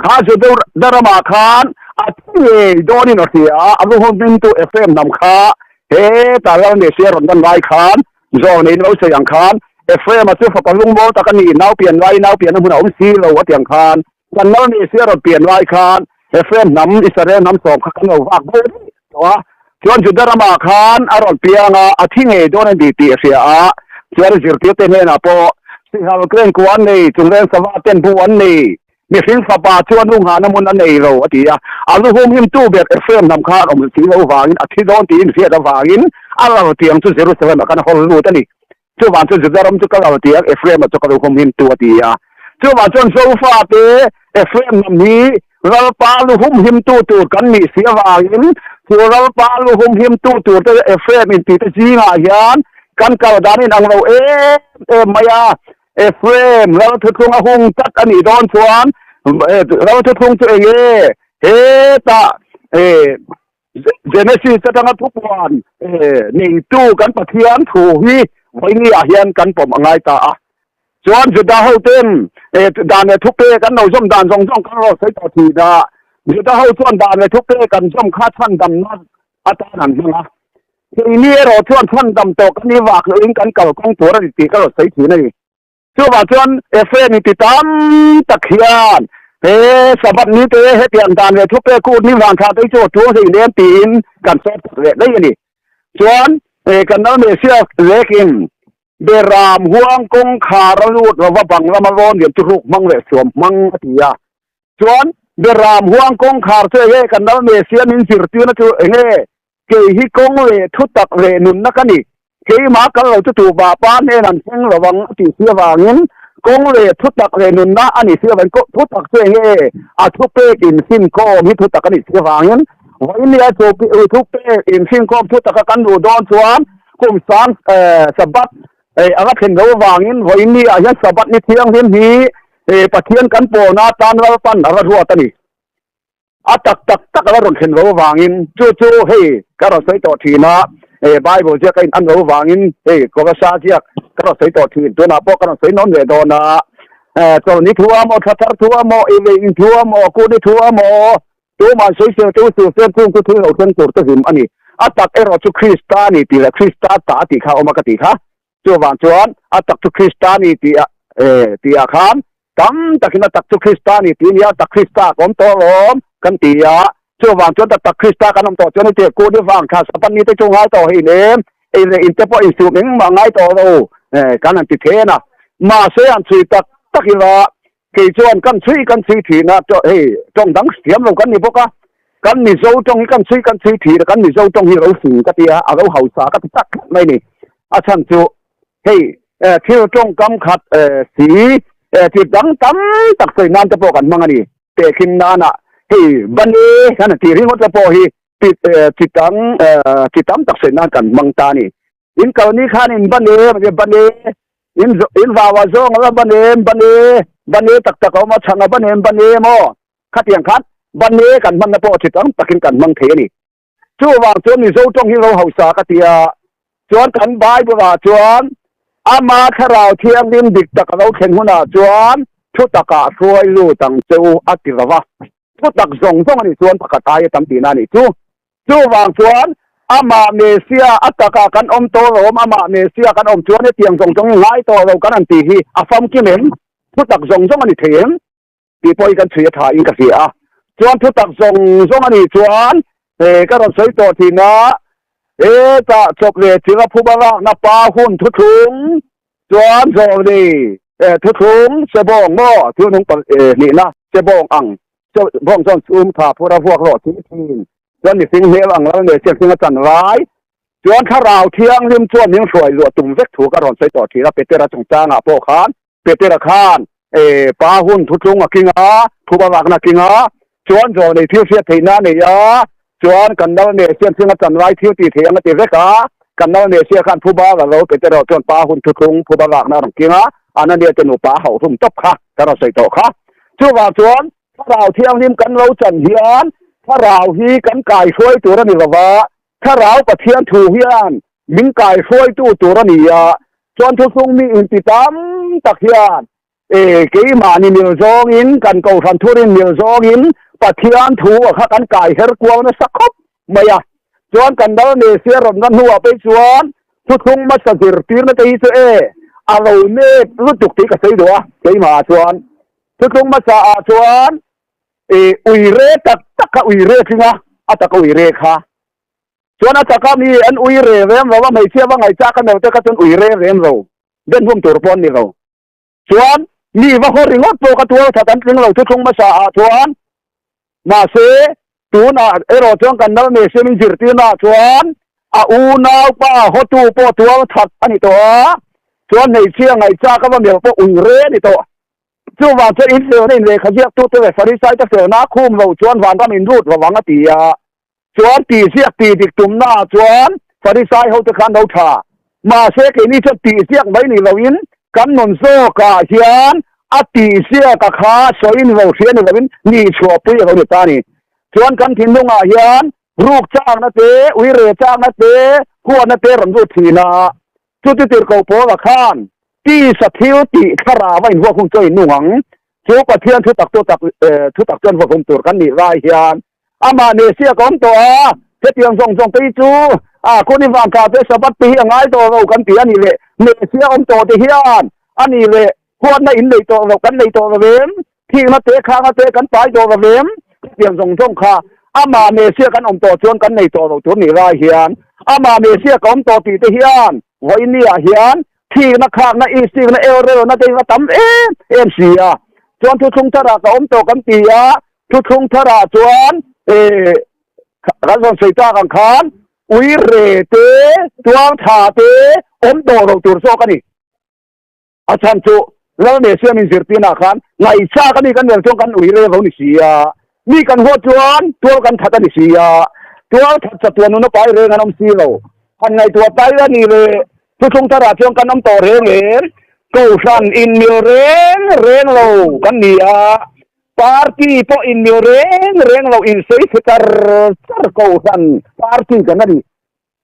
Kha Juda ramah khan a thi ngei dawnin a hria a, a luhum hmingtu Ephraim hnam kha hetah lal Messia rawn lan lai khan zawng neiin lo sawi ang khan, Ephraim-a chu fapa lungmawl tak a ni, nau pian lai, nau pianna hmun a awm si lo a ti ang khan, kan lal Messia rawn pian lai khan Ephraim hnam, Israel hnam sawm kha kan lo vak bo daih tawh a. Chuan Juda ramah khan a rawn piang a, a thi ngei dawn a ni tih a hria a, chuan zirtirte hnenah pawh, Sihal klen kua an nei, chungleng sava ten bu an nei, mihring fapa chuan lu nghahna hmun a nei lo, a ti a. A lu humhimtu ber Ephraim hnam kha an awm si lo vangin a thi dawn tiin hriat avangin a lal tiang chu Jerusalem-ah khan a hawl lut a ni. Chuvang chuan Juda ram chu ka lal tiang, Ephraim-a chu ka lu humhimtu, a ti a. Chuvang chuan Zofate, Ephraim hnam hi Lalpa lu humhimtu tur kan nih si avangin chu Lalpa lu humhimtu tur te Ephraim intihte zingah hian kan kal dan in ang lo em em mai a. Ephraim Lal thuthlung a hung tlat a nih dawn chuan Lal thuthlung chu eng nge? Hetah Genesis atanga thupuan neitu kan Pathian thu hi vawinia hian kan pawm a ngai ta a. Chuan Juda hoten dan leh thupe kan lo zawm dan zawng zawng kan lo sawi tawh thin a, Juda ho chuan dan leh thupe kan zawm kha chhandamna atan an hmang a. Keini erawh chuan chhandam tawh kan ni vak lohin kan kalkawng tur a ni tih ka lo sawi thin a ni. Chuvang chuan Ephraim inti tam tak hian he Sabbath ni te hetiang dan leh thupe kut ni vang thla te hi chu a tul hlei nem tiin kan sawt tak leh daih a ni. Chuan kan Lal Messiah lekin Beram huang kawngkhar a lut lova bang lama rawn lian chu hruk hmang leh suam hmang a ti a. Chuan Beram huang kawngkhar chu enge kan lal Messiah min zirtirna chu enge? Kei hi kawng leh thutak leh nunna ka ni. Keimah kal lo chu tu vapa hnen an thleng lo ang a tih si avangin kawng leh thutak leh nunna a nih si avangin thutak chu enge? A thupek infinkhawm hi thutak a nih si avangin vawinia chu thupek infinkhawm thutaka kan luh dawn chuan Kum sang Sabbath a va thlen lo avangin vawiin ah hian Sabbath ni thianghlim hi Pathian kan pawlna atan Lalpan a va ruat a ni. A tak tak tak a va rawn thlen lo avangin chu chu hei ka rawn sawi tawh thin a, Bible ziak a in an lo avangin hei Kawlasa ziak ka rawn sawi tawh thin, tunah pawh ka rawn sawi nawn leh dawn a, Chawlhni thu a maw, Thlathar thu a maw, Ivein thu a maw, Kuni thu a maw, Tuman sawisel teuh suh se, chung chu thil lo thleng tur te hlim a ni. A tak erawh chu Krista a ni tih leh Krista ta a tih kha a awm a ka tih kha. Chuvang chuan a tak chu Krista a ni tih ah tih ah khan tam takin a tak chu Krista a ni tih a nia, tak Krista ka awm tawh alawm kan ti a. Chuvang chuan tak tak Krista kan awm tawh chuan heti kut i vang thla sapan ni te chu ngai tawh hei nem, ei leh in te pawh insum engmah ngai tawh lo kan han ti then a. Mahse han chhui tak tak ila Kei chuan kan chhui kan chhui thin a, hei tawng dang thiam lo kan ni bawk a, kan Mizo tawng hi kan chhui kan chhui thin a, kan Mizo tawng hi ro fing ka ti a, a ro hausa ka ti tak tlat mai ni. A chhan chu hei thil tawngkam khat si thil dang tam tak sawi nan te pawh kan hmang a ni. Tehkhin nana hei bane kan han tih ringawt te pawh hi chi dang chi tam tak sawi nan kan hmang ta a ni. In kal ni khan in bane bane in in vawa zawng ala bane bane bane tak tak a awm a chhang a bane bane maw khatiang khan bane kan hmanna pawh chi tam takin kan hmang thei a ni. Chuvang chuan Mizo tawng hi ro hausa ka ti a, chuan kan Bible ah chuan ama thlarau thianghlim dik tak a lo thlen hunah chuan thu takah hruai lut ang che u a ti lo va, thu tak zawng zawng a nih chuan pakhat aia tam tihna a nih chu. Chuvang chuan, amah Messia a takah kan awm tawh lo, amah Messia kan awm chuan hetiang zawng zawng hi ngai tawh lo kan han tih hi a famkim em? Thutak zawng zawng a ni thei em? Tih pawh hi kan chhui a tha in ka hria a. Chuan thutak zawng zawng a nih chuan he ka rawn sawi tawh thin a, hetah chawp leh thil a phuba lakna pa hun thuthlung chuan zawh ni thuthlung sebawng maw thil nung hnihna sebawng ang Bawng chuan chhum tha phur a vuak rawh tih thin chuan mihring hmel ang lal nei chian hring a chan lai chuan thlarau thianghlim chuan min hruai luah tum vek thu ka rawn sawi tawh thin a Petera chungchangah pawh khan Petera khan pa hun thuthlung a king a thuba lakna a king a chuan zawl nei thil hriat theihna a nei a chuan kan lal nei chian hring a chan lai thil tih theih ang a ti vek a kan lal nei sia khan thuba la lo Petera chuan pa hun thuthlung thuba lakna a rawn king a Anania te nupa a hauh hlum tawp kha ka rawn sawi tawh kha. Chuvang chuan Thlarau Thianghlim kan lo chan hian Thlarau hi kan kaihruai tur a ni lo va, Thlarau Pathian thu hian min kaihruaitu tur a ni a, chuan thuthlung mi inti tam tak hian E keimahni mil zawngin kan kohhran thurin mil zawngin Pathian thu a kha kan kai her kual nasa khawp mai a. Chuan kan dal Mesia rawn na hnuah phei chuan thuthlung hmasa zirtirna te hi chu e a lo nep lutuk tih ka sawi duh a keimah ah chuan. Thuthlung hmasa ah chuan e uire tak tak kha uire tling a, a taka uire kha. Chuan a taka mi an uire rem lo a, hmeichhia va ngaihchak a note kha chuan uire rem lo, den hum tur pawh an ni lo. Chuan mi va haw ringawt pawh kha tual that an tling lo thuthlung hmasa ah chuan. Mahse tunah erawh chuan kan nal Mesiam in zirtirna ah chuan a unaupa hawtu pawh tual that a ni tawh a, chuan hmeichhia ngaihchak a va melh pawh uire a ni tawh. Chuvang chuan in felna in lehkha ziaktute leh Farisaite felna a khum lo chuan vanram in lut lo ang a ti a. Chuan tih ziak tih dik tumna ah chuan Farisai hote khan lo tha. Mahse keini chuan tih ziak mai ni loin kan nun zawkah hian a tih ziaka kha sawi ni lo hria ni loin nih chhuahpui a lo ni ta a ni. Chuan kan thinlungah hian ruk chakna te, uire chakna te, huatna te rawn lut thin a. Chuti tirhkoh Paula khan tisa thil tih thlarau a invuak hun chu a innung ang. Chu Pathian thutak chu tak thutak chuan vuak hun tur kan nih lai hian amah Messiah ka awm tawh a, hetiang zawng zawng te hi chu a kun i vangkah te Sabbath te hi a ngai tawh lo kan ti a nih leh Messiah awm tawh te hian a nih leh huatna in nei tawh lo kan nei tawh lo em? Thihna te khanga te kan pai tawh lo em? Hetiang zawng zawng kha amah Messiah kan awm tawh chuan kan nei tawh lo tur nih lai hian amah Messiah ka awm tawh tih te hian vawinia hian thihna khakna istikna elrelna te hi a tam em em si a. Chuan thuthlung tharah ka awm tawh kan ti a, thuthlung tharah chuan kan rawn sawi tak ang khan uire te tuangtha te awm tawh lo tur zawk a ni. A chhan chu Lal Messiah min zirtirnaah khan ngaihchak a mi kan rel chuan kan ui rel lo ni si a, mi kan huat chuan tual kan that a ni si a, tual that chatuan nuna pai reng an awm si lo. Han ngaihtuah tai a ni le, thuthlung tharah chuan kan awm tawh reng em? Kohhran inmil reng reng lo kan ni a, party pawh inmil reng reng lo insawi chhe char char kohhran party kan a ni.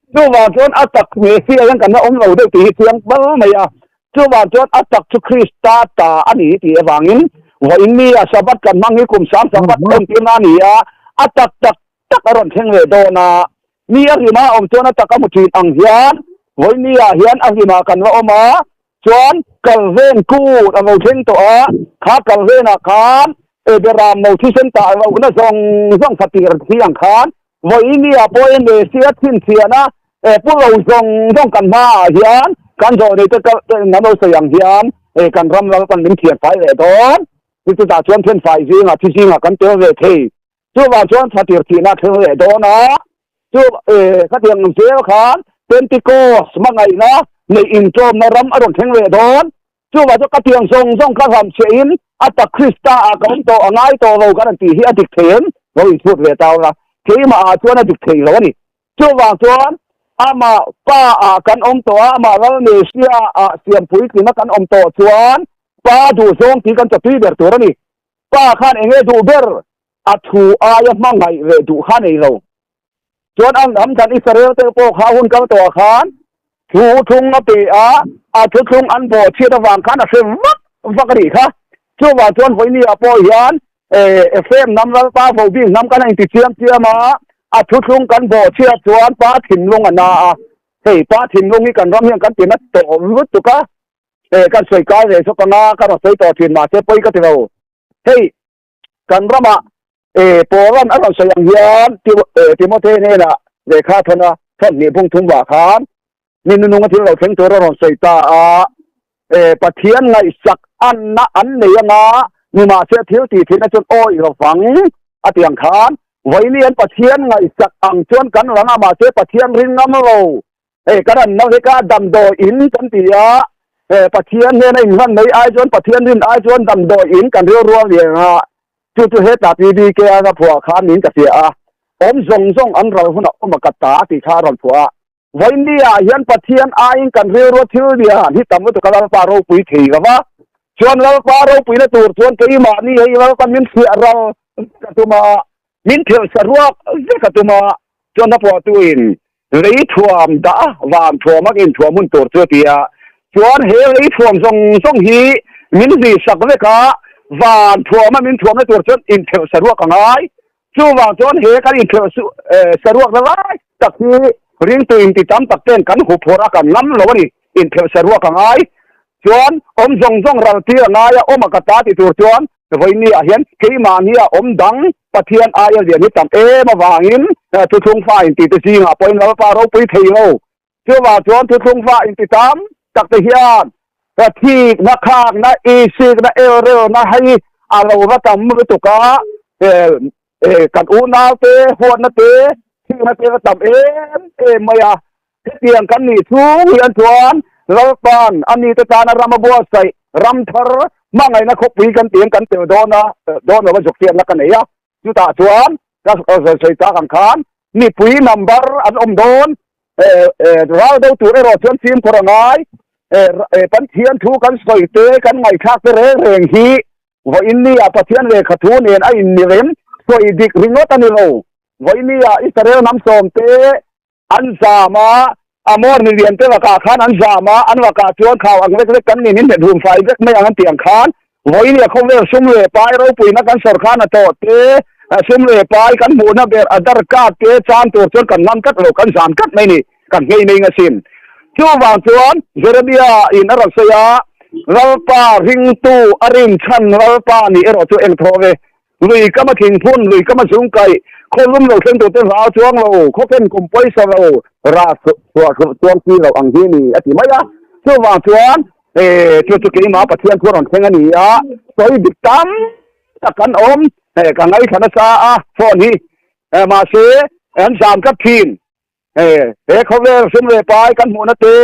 Chuvang chuan a tak Messiah hian kan la awm lo deuh tih hi chiang bal mai a. Chuvang chuan a tak chu Krista ta a ni tih avangin vawiin mi a Sabbath kan hmang hi kum sang Sabbath entirna a ni a, a tak tak tak a rawn thleng leh dawn a. Mi a hlima a awm chuan a tak a hmu thin ang hian vawiin mi ah hian a hlimah kan la awm a, chuan kalven kut a lo thleng tawh a, kha kalvenah khan Eberam no thisen tah lohna zawng zawng fatir thi ang khan Vawinia pawhin Messiah chhinchhiahna pu lo zawng zawng kan hmaah hian kan zawh nei te kan lo sawi ang hian kan ram lal kan min thian fai leh dawn. Chu chutah chuan then fai zingah thi zingah kan tel ve thei. Chuvang chuan thatir thihna a thleng leh dawn a. Chu khatiang zel khan Pentecost hmangaihna neih intlawmna ram a rawn thleng leh dawn. Chuvang chu ka tiang zawng zawng kha hlam chhiahin a tak Krista ah ka awm tawh a ngai tawh lo kan han tih hi a dik thei em? Lo inchhut ve ta ula, keimah ah chuan a dik thei lo a ni. Chuvang chuan amah Pa ah kan awm tawh a, amah Lal Messiah ah siam puitlina kan awm tawh chuan Pa duh zawng tih kan chawtui ber tur a ni. Pa khan eng nge duh ber? A thu aia hmangaih leh duh kha nei lo. Chuan an ram dan Israel te pawh kha hun kal tawhah khan thu thlung a pe a, a thu thlung an bawh chhiat avang khan a hre vak vak a nih kha. Chuvang chuan vawinia pawh hian Ephraim hnam Lalpa Vobing hnam kan a inti chiam chiam a, a thu thlung kan bawh chhiat chuan pa thinlung a na a. Hei pa thinlung hi kan ram hian kan ti na tawh lutuk a, kan sawi kai ve zawk ang a, ka rawn sawi tawh thin mahse pawi ka ti lo. Hei kan ramah Paula'n a rawn sawi ang hian Timothy hnenah lehkha thawn a, thawn hnih bung thum vah khan mi nununga thil lo thleng tur a rawn sawi ta a, Pathian ngaihsak anna an nei anga nimahse thil tih theihna chuan awi lo vang a ti ang khan vawiin an Pathian ngaihsak ang chuan kan lang a, mahse Pathian ring ngam lo. Hei kan an no hi ka damdawi in kan ti a, he Pathian hnena inhlan mai ai chuan Pathian rin ai chuan damdawi in kan rilrual lian a, chu chu hetah PBK a ka phuah khan niin ka hria a, awm zawng zawng an ral hunah awm a ka ta tih kha a rawn phuah a. Vawiin ah hian Pathian aiin kan rilrua thil lian hi tam lutuk a Lalpa ropui thei lo va, chuan Lalpa ropuina tur chuan keimahni hei Lalpa min hriah ral vek a tum a, min phelhsa ruak vek a tum a, chuan a phuahtuin Lei thuam dah a, van thuam a inthuam hun tur chu a ti a. Chuan he lei thuam zawng zawng hi min hlihsak vek a, van thuama min thuamna tur chuan inphelh saruak a ngai. Chuvang chuan he kan inphelh saruak na lai tak hi ringtu inti tam tak ten kan huphawrh a, kan ngam lo a ni. Inphelh saruak a ngai chuan awm zawng zawng ral tir a ngai a, awm a ka ta ti tur chuan vawiini ah hian keimahni ah awm dang Pathian aia lian hi tam em avangin thuthlung fa inti te zingah pawhin Lalpa ropui thei lo. Chuvang chuan thuthlung fa inti tam tak te hian thikna, khakna, isikna, elrelna hei a lo va tam lutuk a, kan unau te, huatna te, thikna te va tam em em mai a. Hetiang kan nih chhung hian chuan Lalpa'n a mite tana ram a buatsaih, ram thar hmangaihna khawpui kan tih ang kan tel dawn a, dawn lova zukfiahna ka nei a. Chutah chuan ka sawi tak ang khan mipui number an awm dawn, ral do tur erawh chuan fimkhur a ngai. Pathian thu kan sawi te, kan ngaihthlak te reng reng hi vawiin nia Pathian lehkha thu nen a innirem sawi dik ringawt a ni lo. Vawiin nia Israel hnam sawmte An zam a, Amor ni lian te lakah khan an zam a, an lakah chuan khau ang vek vek kan nin in hmet hum fai vek mai ang an tih ang khan vawinia khawvel sum leh pai ropuina kan sawrkhan a tawh te, sum leh pai kan hmuhna ber a dar card te chan tur chuan kan ngam tlat lo, kan zam tlat mai ni, kan nghei mai ngasin. Chuvang chuan Jeremia in a rawn sawi a, Lalpa ringtu a rinchhan Lalpa nih erawh chu engthaw ve, Lui kama thingphun, lui kama zungkaih, khaw lum lo thleng turte hlau chuang lo, khaw ken kum pawisa lo, rah chhuah chuang si lo ang hi ni a ti mai a. Chuvang chuan chu chu keimah Pathian thu a rawn thleng a ni a, sawi dik tam tak kan awm, ka ngaithla nasa a phone hi, mahse an zam tlat thin. He khawvel hrim leh pai kan hmuhna te,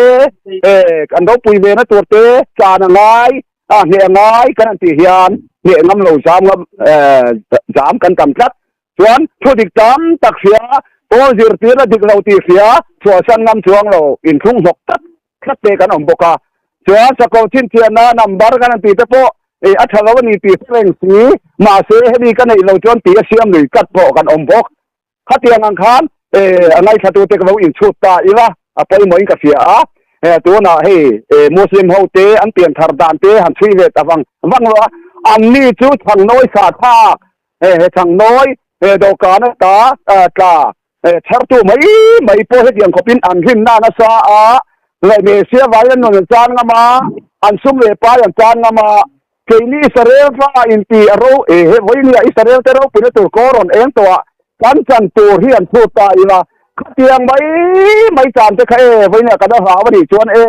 kan ropui ve na tur te chan a ngai, a hneh a ngai kan han tih hian hneh ngam lo zam ngam zam kan tam tlat. Chuan thu dik tam tak hria, pawl zirtirna dik lo tih hria, chhuahsan ngam chuang lo inthlung hnawk tlat tlat te kan awm bawk a. Chuan sakawr chhinchhiahna number kan han tih te pawh a tha lo a ni tih hre reng si, mahse hemi ka neih lo chuan tih a siam lui tlat pawh kan awm bawk. Khatiang ang khan a ngaithlatute ka lo inchhut ta ila a pawimawhin ka hria a, tunah hei Muslim hote an pianthar dan te han chhui ve ta vang vang lo a, anni chu chhangnawi sa thlak, he chhangnawi dawhkan ata tla chhartu mai mai pawh hetiang khawpin an rinna nasa a, Ngaihmehsia vai an rawn chan ngam a, an sum leh pai an chan ngam a, Keini Israel fa inti a ro e he vawinia Israel te ropuina tur kaw rawn eng tawh ah kan chan tur hi an chhut ta ila khatiang mai mai chan te kha e vawinia kan a hlau a nih chuan e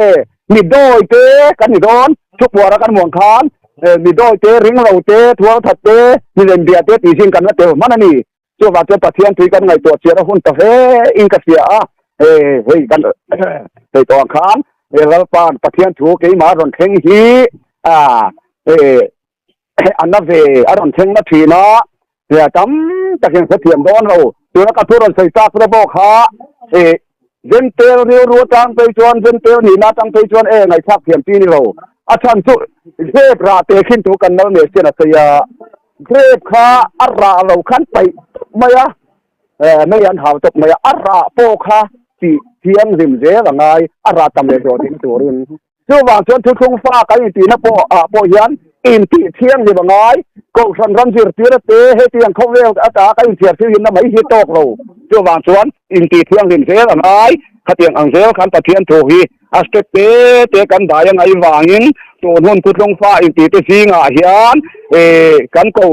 mi dawi te kan ni dawn thupuar a kan muang khan e mi dawi te ring lo te thual that te mi lem bia te tih zing kan la tel hman a ni chuvang chuan Pathian tui kan ngaihtuah chian a hun ta hle in ka hria a e hei kan hei tawh ang khan e Lalpa'n Pathian thu keimah rawn thleng hi a e a na ve a rawn thleng na thin a e tam takin hrethiam dawn lo tuna ka thu rawn sawi tak te pawh kha e Zentel rilru atang phei chuan Zentel nihna atang phei chuan e ngaihthlak thiam chi ni lo a chhan chu grape rah te khin thu kan nal meh sian a sawi a grape kha a rah lo khan paih tawp mai a mei an hau tawp mai a a rah pawh kha tih thianghlim zel a ngai a rah tam leh zawh ding turin Chuvang chuan thuthlung fa kan intihna pawh ah pawh hian intih thianghlim a ngai. Kohhran ram zirtir te hetiang khawvel ata kan inthiar thianghlimna mai hi tawk lo. Chuvang chuan intih thianghlim zel a ngai. Khatiang ang zel khan Pathian thu hi a step te te kan dai a ngaih vangin tun hun thuthlung fa intih te zingah hian kan ko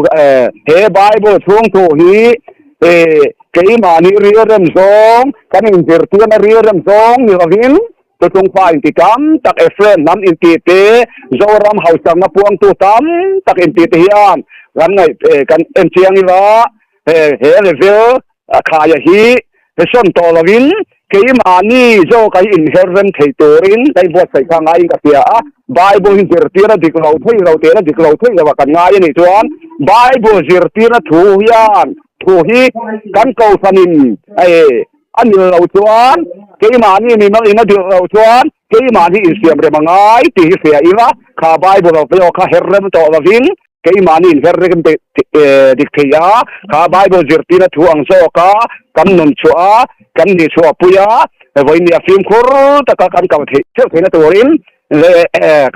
he Bible chhung thu hi keimahni rilrem zawng kan inzirtirna rilrem zawng ni lovin Thutlungpa inti tam tak Ephraim hnam inti te, Zoram hausakna puangtu tam tak inti te hian kan ngaih kan en chiang ila he level khaia hi sawn tawh lovin keimahni zawk a hi inher rem thei turin ka inbuatsaih kha ngaiin ka hria a. Bible hi zirtirna dik lo thei lo tehna dik lo thei lo ah kan ngai a nih chuan Bible zirtirna thu hian thu hi kan kohhranin A nil lo chuan keimahni mimal in a dilh lo chuan keimahni insiam rem a ngai tih hi hria ila, kha Bible of Leo kha her rem tawh lovin keimahni inher rem dik thei a, kha Bible zirtirna thu ang zawka kan nun chhuah a, kan nih chhuahpui a, vawinia fimkhur taka kan kal theih theuh theihna turin leh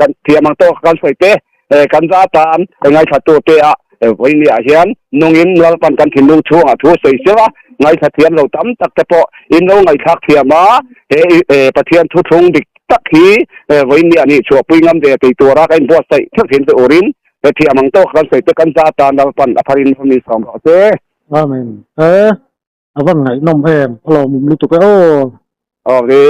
kan thiam ang tawk kan sawi te. Kan za tan ngaithlatute a vawinia hian nungin Lalpan kan thinlung chhungah thu sawi seuh a, ngaithla thiam lo tam tak te pawh in lo ngaihthlak thiam a, he Pathian thuthlung dik tak hi vawinia nih chhuahpui ngam ve tei tura ka inbuatsaih theuh thin turin he thiam ang tawk kan sawi te kan za tan Lalpan a pharin min sawm rawh se. Amen. E, a van ngaihnawm em, a lawmawm lutuk e aw. Aw ve.